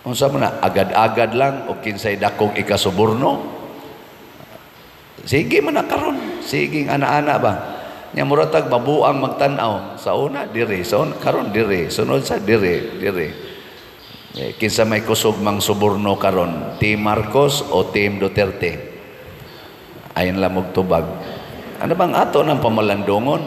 Unsa man na, agad-agad lang o kinsay dakong ikasuborno. Sige man na karon, sige ana-ana ba. Nya mura tag mabuang magtan-aw. Sa una diri, sa una, karon diri, sunod sa diri, diri. Eh, kinsa may kusog mang suborno karon, Team Marcos o Team Duterte? Ayon lang og tubag. Ano bang ato ng pamalandungon?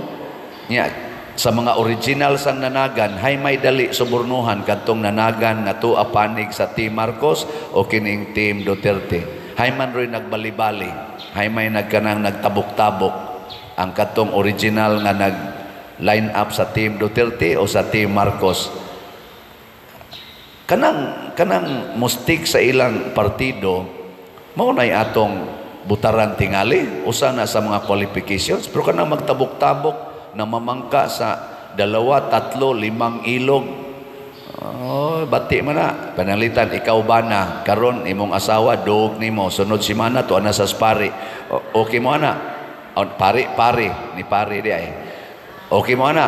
Nya sa mga original sang nanagan, hay may dali subornuhan, kadtong nanagan nga tuwa panig sa Team Marcos o kining Team Duterte? Hay man roy nagbalibali, hay may nagkanang nagtabok-tabok, ang katong original nga nag Line up sa Team Duterte o sa Team Marcos? Kanang mo-stick sa ilang partido, mao nay atong butaran tingali, usa na sa mga qualifications. Pero kanang magtabok-tabok na mamangka sa dalawa, tatlo, limang ilog, oh, bati man na. Pananglitan, ikaw ba na karon imong asawa dog nimo, sunod semana tuwa na sa pari. Okay mo ana? Oh, pari, pari, ni pari di ay. Okay mo ana?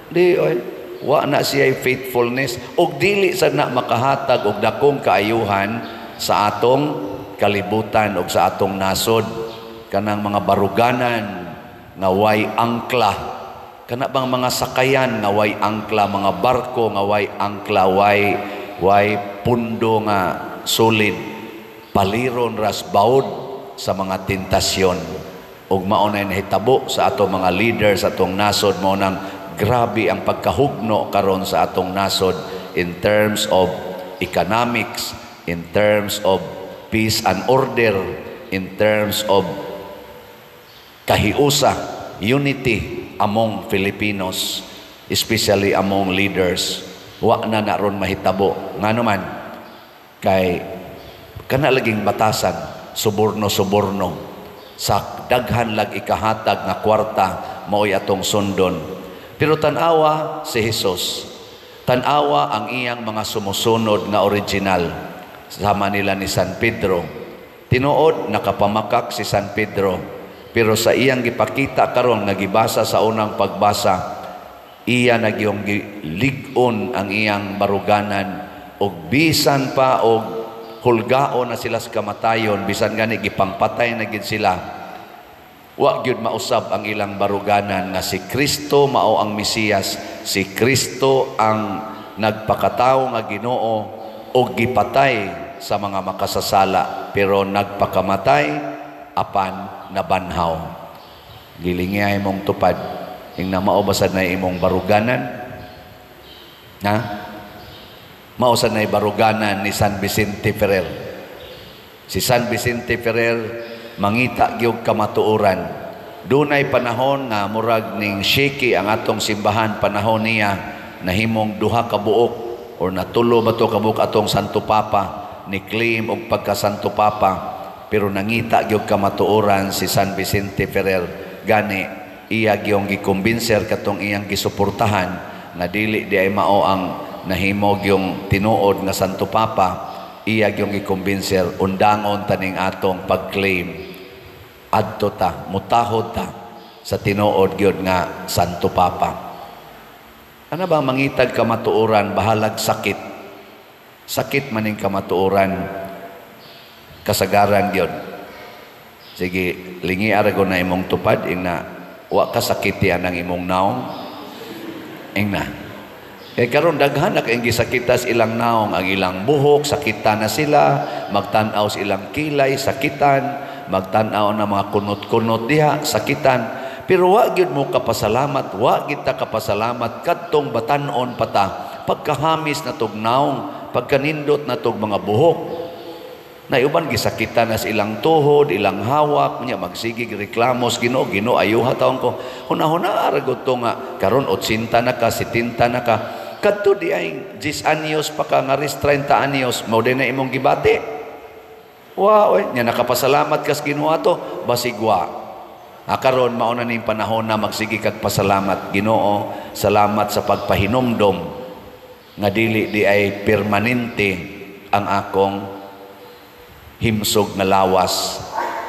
Di oy. Wa na siya faithfulness og dili sad na makahatag og dakong kaayuhan sa atong kalibutan og sa atong nasod. Kanang mga baruganan nga way angkla, kana bang mga sakayan nga way angkla, mga barko nga way angkla, way pundo nga solid, paliron ras baud sa mga tentasyon. Ug mao na nahitabo sa atong mga leader sa atong nasod. Mao nang grabe ang pagkahugno karon sa atong nasod in terms of economics, in terms of peace and order, in terms of kahiusa, unity among Filipinos, especially among leaders. Wa na na ron mahitabo. Ngano man, kay kana laging batasan, suborno-suborno, sa daghan lag ikahatag nga kwarta, mao'y atong sundon. Pero tan-awa si Jesus. Tan-awa ang iyang mga sumusunod nga original. Sama nila ni San Pedro. Tinuod, nakapamakak si San Pedro. Pero sa iyang gipakita karon nga gibasa sa unang pagbasa, iya nagyong lig-on ang iyang baruganan og bisan pa og hulgaon na sila sa kamatayon, bisan gani gipangpatay na gid sila, wa gyud mausab ang ilang baruganan nga si Kristo mao ang Mesiyas, si Kristo ang nagpakatawo nga Ginoo og gipatay sa mga makasasala pero nagpakamatay apan nabanhaw. Gilingi imong tupad ing na mao basad na imong baruganan, ha? Mao sad na baruganan ni San Vicente Ferrer. Si San Vicente Ferrer mangita gyud kamatuoran. Dunay panahon nga murag ning shaky ang atong simbahan, panahon niya nahimong duha ka buok or natulo ba to ka buok atong Santo Papa, ni claim og pagka Santo Papa, pero nangita gyud kamatuoran si San Vicente Ferrer. Gani iya gyung gikumbinser katong iyang gisuportahan nga dili di ay mao ang nahimo gyung tinuod nga Santo Papa. Iya gyung gikumbinser, undangon taning atong pag-claim, adto ta, mutahod ta sa tinuod gyud nga Santo Papa. Ano ba mangitag kamatuoran, bahalag sakit. Sakit maning kamatuoran, kasagaran gyud. Sige, lingi ara na imong tupad ing na wa ka sakiti anang imong naong. Ing na. Kay karon daghan na kayong gisakitas ilang naong, ang ilang buhok, sakitan na sila, magtan-aw sa ilang kilay, sakitan, magtan-aw na mga kunot-kunot diha, sakitan. Pero wa gyud mo kapasalamat, wa gyud ta kapasalamat kadtong batan-on pa ta, pagkahamis na tog naong, pagkanindot na tog mga buhok. Na uban gisakitan na sa ilang tuhod, ilang hawak, nya magsigig reklamos, "Ginoo, Ginoo, ayuha taon ko." Huna-huna ra gud to nga karon 80 na ka, 70 na ka. Kadto di ay 10 anyos pa ka nga 30 anyos, mao din na imong gibati. Wa oy, nya nakapasalamat kas Ginoo ato, basig wa. Ah, karon mao na ning panahon na magsige kag pasalamat. Ginoo, salamat sa pagpahinumdom nga dili di ay permanente ang akong himsog nga lawas.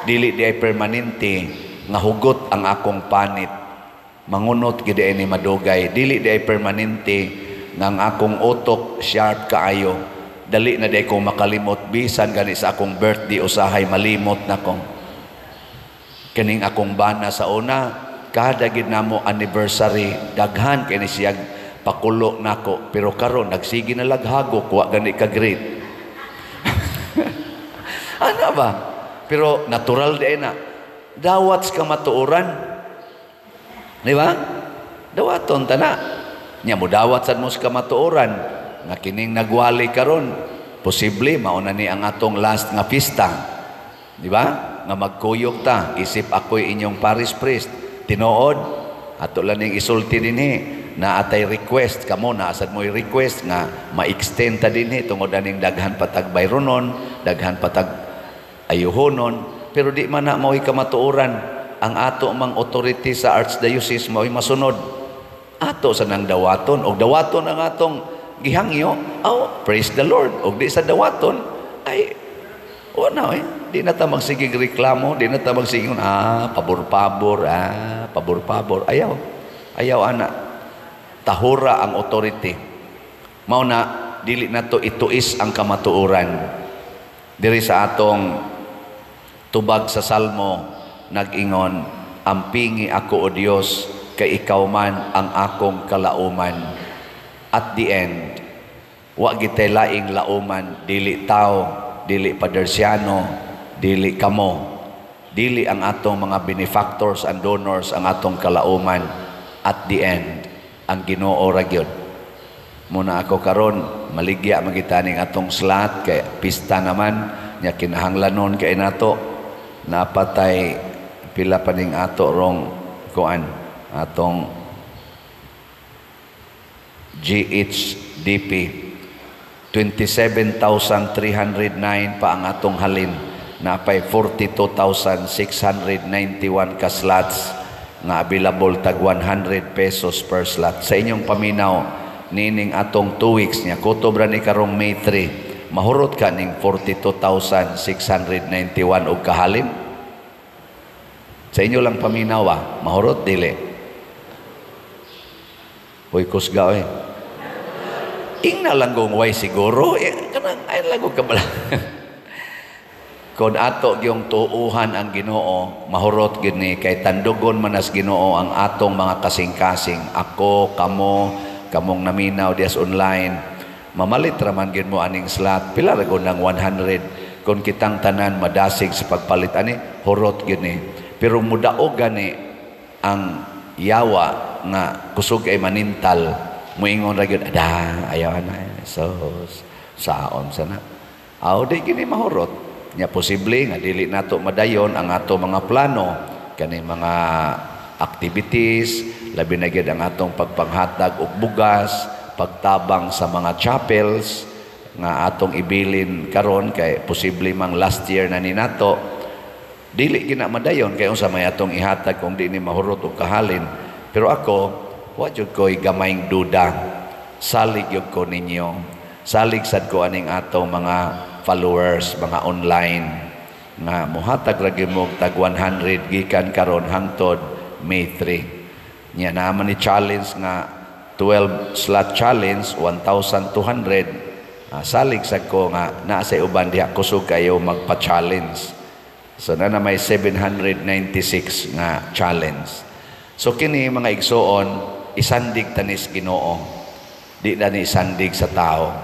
Dili di ay permanente nga hugot ang akong panit. Mangunot gid ni madugay. Dili di ay permanente nga ang akong utok sharp kaayo. Dali na di ko makalimot, bisan gani sa akong birthday usahay malimot na ko. Kining akong bana sa una, kada gid namo anniversary, daghan kay ni siyag pakulo nako, pero karon nagsige na laghagok, wa gani ka great. Ano ba? Pero natural di na. Dawat sa kamatuoran. Di ba? Dawaton ta na. Nya mo dawat sad mo sa kamatuoran nga kining nagwali karon, posible mauna ni ang atong last nga pista. Di ba? Nga magkuyog ta isip ako'y inyong parish priest. Tinuod, Ato lang ning isulti dinhi, naa tay request kamo, naa sad mo'y request nga ma-extend ta dinhi tungod aning daghan patag bayronon, daghan patag ayuhonon, pero di man na mao'y kamatuoran. Ang ato mang authority sa Archdiocese mao'y masunod. Ato sa nang dawaton og dawaton ang atong gihangyo, oh, praise the Lord. Og di sa dawaton ay wala eh. Di na ta magsigig reklamo, di na ta magsigig pabor-pabor, pabor-pabor. Ayaw. Ayaw ana. Tahura ang authority. Mao na dili nato ituis ang kamatuoran. Diri sa atong tubag sa Salmo nag-ingon, "Ampingi ako, O Dios, kay ikaw man ang akong kalauman." At the end, wa gitay laing lauman, dili tao, dili padersiano, dili kamo, dili ang atong mga benefactors and donors ang atong kalauman. At the end, ang Ginoo ra gyud. Muna ako karon maligya magita ning atong slot kay pista naman nya, kinahanglanon kay nato. Napatay pila pa ning ato rong kuan, atong GHDP, 27,309 pa ang atong halin. Napay 42,691 ka slots nga available, tag 100 pesos per slot. Sa inyong paminaw nining atong 2 weeks niya, kutob ra ni karong May 3, mahurot ka ning 42,691 og kahalin? Sa inyo lang paminaw, mahurot dili? Uy, kusga oy. Ingna lang kung way siguro, eh, kanang ay lang ko kabala. Kung ato gyung tuuhan ang Ginoo, mahurot gyud ni kay tandugon man as Ginoo ang atong mga kasing-kasing. Ako, kamo, kamong naminaw dias online, mamalit ra man gyud mo aning slot. Pila ra gud ng 100 kung kitang tanan madasig sa pagpalit ani, hurot gyud ni. Pero mudaog gani ang yawa nga kusog ay manintal, muingon ra gyud, "Ada, ayaw na." So saon sana aw di gini mahurot nya. Posible nga dili nato madayon ang ato mga plano kani mga activities, labi na gyud ang atong pagpanghatag og bugas, pagtabang sa mga chapels nga atong ibilin karon kay posible mang last year na ni nato. Dili gina madayon kay unsa may atong ihatag kung di ni mahurot og kahalin? Pero ako, wa jud ko'y gamayng duda. Salig gyud ko ninyo, salig sad ko aning atong mga followers, mga online nga muhatag ra gyud mo tag 100 gikan karon hangtod May 3. Nya naman ni challenge nga 12 slot challenge, 1,200. Salig sad ko nga naa sa uban diha kusog kayo magpa-challenge. So na may 796 nga challenge. So kini, mga igsoon, isandig tanis Ginoo. Di na ni isandig sa tao.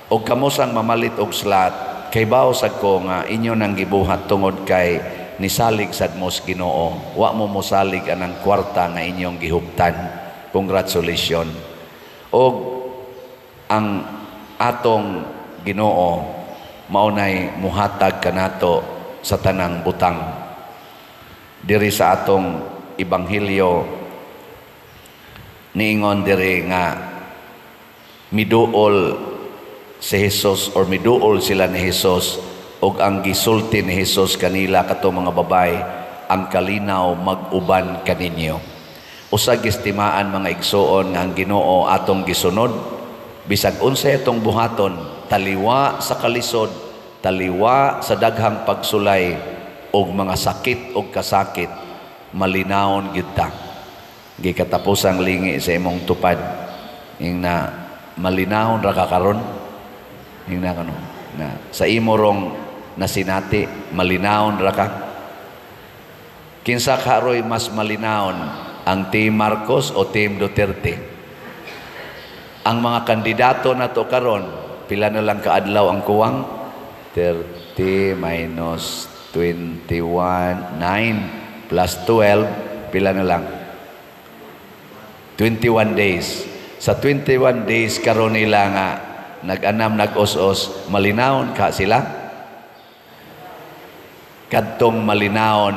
Og kamo sang mamalit og slot, kay sad ko nga inyo nang gibuhat tungod kay nisalig sad mo sa Ginoo. Wa mo mosalig anang kwarta nga inyong gihuptan. Congratulations. Og ang atong Ginoo maunay muhatag kanato sa tanang butang. Diri sa atong ebanghelyo, niingon diri nga miduol si Jesus or miduol sila ni Jesus og ang gisulti ni Jesus kanila katong mga babay, "Ang kalinaw mag-uban kaninyo." Usa gistimaan, mga igsuon, nga ang Ginoo atong gisunod bisag unsay atong buhaton, taliwa sa kalisod, taliwa sa daghang pagsulay og mga sakit og kasakit, malinawon gyud ta. Gikatapusang lingi sa imong tupad ing na, "Malinawon ra ka karon?" Ing na kano na sa imo rong nasinati, "Malinawon ra ka?" Kinsa karoy mas malinawon, ang Team Marcos o Team Duterte? Ang mga kandidato na to karon, pila na lang kaadlaw ang kuwang? 30 minus 21, 9 plus 12, pila na lang? 21 days. Sa 21 days karon nila nga nag-anam, nag-os-os, malinawon ka sila? Kadtong malinawon,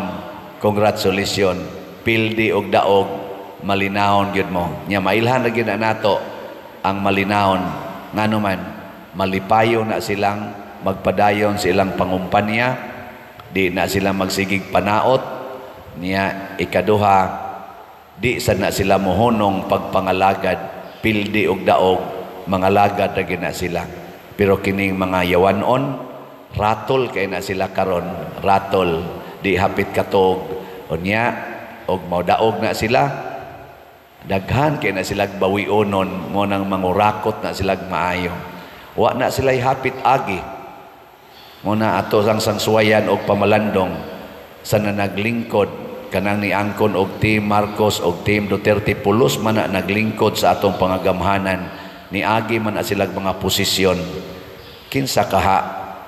congratulations, pildi og daog. Malinawon gyud mo. Nya mailhan ra gyud na nato ang malinawon, ngano man malipayo na silang magpadayon sa ilang pangumpanya, di na sila magsigig panaot. Niya ikaduha, di sad na sila mohunong pagpangalagad, pildi og daog, mangalagad ra gyud na sila. Pero kining mga yawanon, ratol kay na sila karon, ratol, di hapit katog. Unya og maudaog na sila, daghan kay na sila bawionon mo nang mangurakot na sila maayo. Wa na sila hapit agi. Mo na ato sang sangsuwayan og pamalandong sa na naglingkod kanang niangkon og Team Marcos og Team Duterte. Pulos man na naglingkod sa atong pangagamhanan, niagi man na sila mga posisyon. Kinsa kaha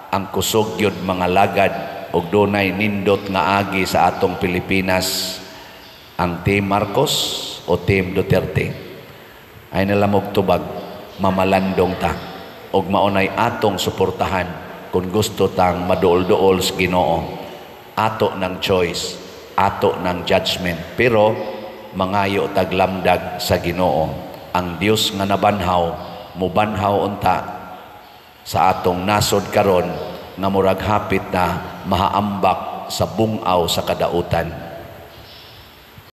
ang kusog gyud mga lagad og dunay nindot nga agi sa atong Pilipinas, ang Team Marcos o Team Duterte? Ay nalamog tubag, mamalandong ta og maunay atong suportahan kung gusto tang maduol-duol sa Ginoo. Ato ng choice, ato ng judgment, pero mangayo taglamdag sa Ginoo. Ang Dios nga nabanhaw, mubanhaw unta sa atong nasod karon nga murag hapit na mahaambak sa bungaw sa kadautan.